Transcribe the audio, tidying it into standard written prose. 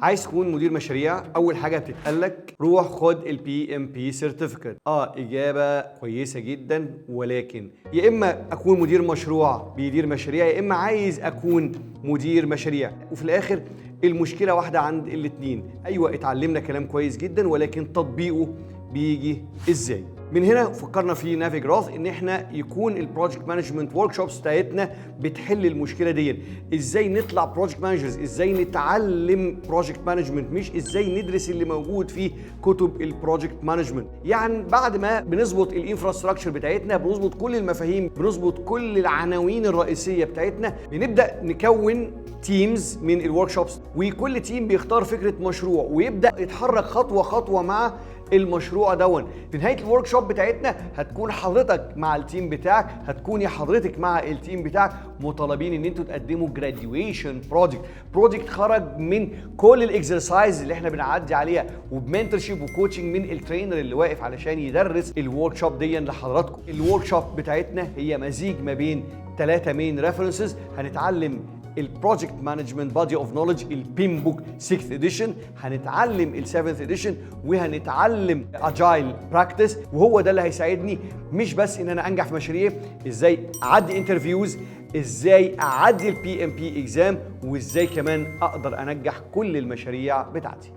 عايز تكون مدير مشاريع، اول حاجة بتتقالك روح خد ال PMP certificate. اجابه كويسة جدا، ولكن يا اما اكون مدير مشروع بيدير مشاريع، يا اما عايز اكون مدير مشاريع، وفي الاخر المشكلة واحدة عند الاثنين. ايوه، اتعلمنا كلام كويس جدا، ولكن تطبيقه بيجي ازاي؟ من هنا فكرنا في Navigrowth ان احنا يكون ال project management workshops بتاعتنا بتحل المشكلة دي. ازاي نطلع project managers؟ ازاي نتعلم project management؟ مش ازاي ندرس اللي موجود في كتب ال project management. يعني بعد ما بنظبط ال infrastructure بتاعتنا، بنظبط كل المفاهيم، بنظبط كل العناوين الرئيسية بتاعتنا، بنبدا نكون teams من ال workshops، وكل team بيختار فكرة مشروع ويبدا يتحرك خطوة خطوة مع المشروع دون. في نهاية ال workshop بتاعتنا هتكون حضرتك مع ال team بتاعك، هتكوني حضرتك مع ال team بتاعك، مطالبين ان انتوا تقدموا graduation project، project خرج من كل ال exercise اللي احنا بنعدي عليها، وب mentorship و coaching من ال trainer اللي واقف علشان يدرس ال workshop دي لحضراتكم. ال workshop بتاعتنا هي مزيج ما بين ثلاثة main references. هنتعلم ال project management body of knowledge، ال PMBOK 6 edition، هنتعلم ال 7 edition، وهنتعلم agile practice. وهو ده اللي هيساعدني مش بس ان انا انجح في مشاريع، ازاي اعدي interviews، ازاي اعدي ال PMP exam، وازاي كمان اقدر انجح كل المشاريع بتاعتي.